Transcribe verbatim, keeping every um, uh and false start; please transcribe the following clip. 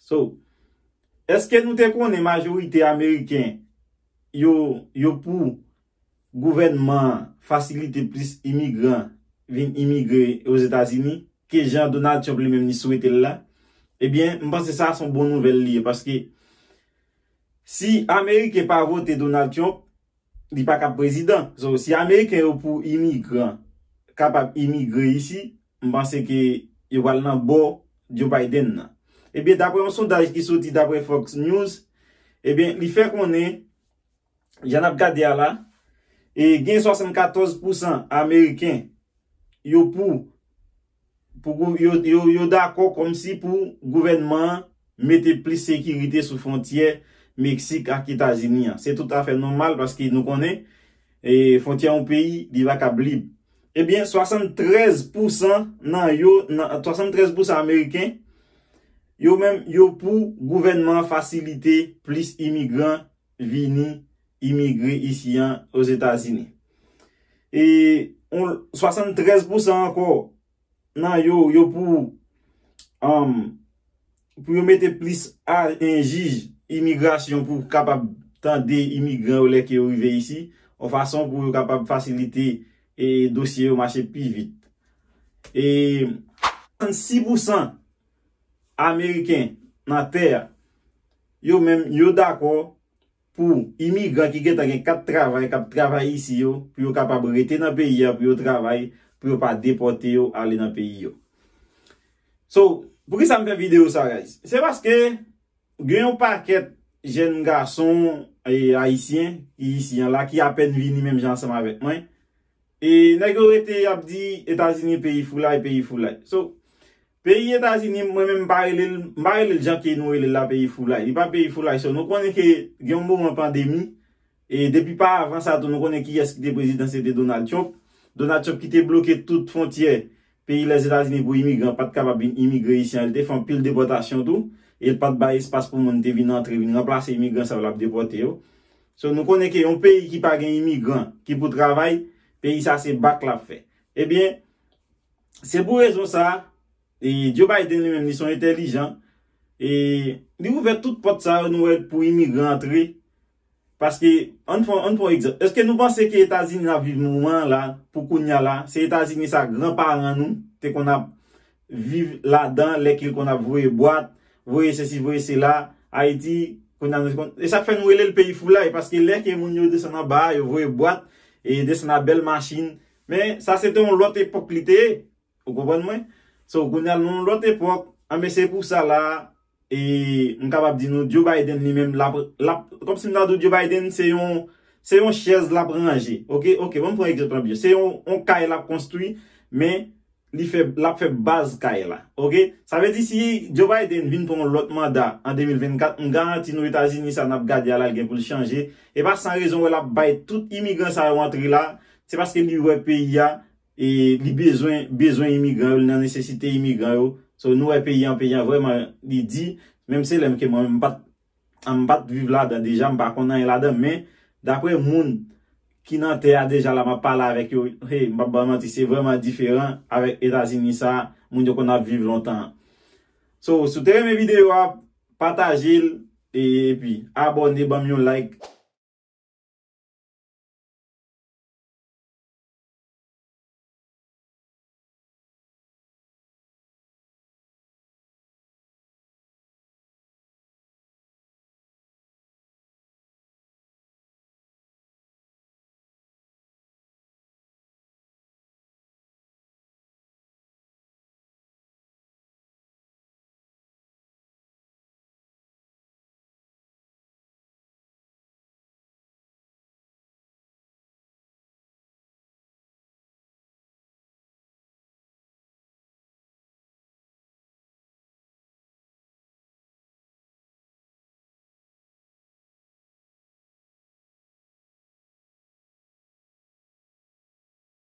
So, èske nou te konnen majorite Ameriken yo, yo pou gouvènman an fasilite plis imigran vin imigre Ozetazini ke jan Donald Trump li menm li swete l la? Ebyen, m panse sa se yon bon nouvèl li ye, paske si Ameriken pa vote Donald Trump, li pa ka prezidan. So, si Ameriken yo pou imigran kapab imigre isi, m panse ke yo pral nan bò Joe Biden nan. Ebyen, dapre yon sondaj ki soti dapre Fox News, ebyen, li fè konnen, jan n ap gade a la, e gen swasannkatòz pousan Ameriken yo pou, pou gou- yo, yo, yo dakò kòmsi pou gouvènman an mete plis sekirite sou fwontyè Meksik ak Etazini an. Se tout afè nòmal paske nou konnen e, fwontyè yon peyi li pa kab lib. Ebyen, swasantrèz pousan nan yo, nan, swasantrèz pousan Ameriken, yo menm yo pou gouvènman an fasilite plis imigran vini imigre isi an Ozetazini. E on, swasantrèz pousan ankò nan yo, yo pou, um, pou yo mete plis a, en, jij imigrasyon pou kapab tande imigran yo lè ke yo rive isi, yon fason pou yo kapab fasilite e dosye yo mache pi vit. E swasann sis pousan Ameriken nan tè a, yo menm, yo dakò pou imigran ki gentan gen kat travay, k ap travay isi yo, pou yo kapab rete nan peyi a, pou yo travay, pou yo pa depòte yo ale nan peyi yo. So, poukisa m fè videyo sa, guys? Se paske gen yon pakèt jèn gason e, ayisyen ki isi an la, ki apèn vini menm jan ansanm avèk mwen. E nèg yo rete y ap di Etazini peyi foulay, peyi foulay. So, peyi Etazini, mwen menm m pa rele l, m pa rele l jan ke nou rele l la peyi foulay. Li pa peyi foulay. So, nou konnen ke gen yon moman pandemi, e depi pa avan sa tou, nou konnen kiyès ki te prezidan, se te Donald Trump. Donald Trump ki te bloke tout fwontyè peyi Lèzetazini pou imigran pa t kapab vin imigre isi an. Li te fè anpil depòtasyon tou. E l pa t bay espas pou moun te vin antre, vin ranplase imigran sa yo l ap depòte yo. So, nou konnen ke yon peyi ki pa gen imigran ki pou travay, peyi sa se bak l ap fè. Ebyen, se pou rezon sa, e Joe Biden li menm, li se yon entèlijan, e li ouvè tout pòt sa yo nou wè pou imigran antre. Paske, ann pran, ann pran egzanp. Èske nou panse ke Etazini n ap viv moman an la, pou kounye a la, se Etazini sa granparan nou te konn ap viv ladan, lè ke l konn ap voye bwat, voye sesi, voye sela, Ayiti, kounye a nou konn, e sa k fè nou rele l peyi foulay, paske lè ke moun yo desann anba a, yo voye bwat, e desann ak bèl machin. Men, sa se te yon lòt epòk li te ye. Ou konprann mwen? So, kounye a, nou nan yon lòt epòk, anben, se pou sa la, e m kapab di nou, Joe Biden li menm, l ap, l ap, kòmsi m ta di w, Joe Biden, se yon, se yon chèz l ap ranje. Oke, oke, ban m pran egzanp lan byen. Se yon, yon kay l ap konstwi, men li fè, l ap fè baz kay la. Oke? Sa vle di si Joe Biden vin pran yon lòt manda an de mil vennkat, m garanti nou Etazini sa n ap gade a la, l gen pou l chanje. E pa san rezon wè l ap bay tout imigran sa yo antre la. Se paske li wè peyi a, e li bezwen, bezwen imigran yo, li nan nesesite imigran yo. So, nou wè peyi an, peyi an vrèman, li di, menm se lè m ke mwen menm m pa t, m pa t viv ladan deja, m pa konn anyen ladan, men daprè moun ki nan tè a deja la, m ap pale avèk yo, hey, m p ap ba w manti, se vrèman diferan avèk Etazini sa, moun yo konn ap viv lontan an. So, si w te renmen videyo a, pataje l, e, epi abòne, ban m yon like.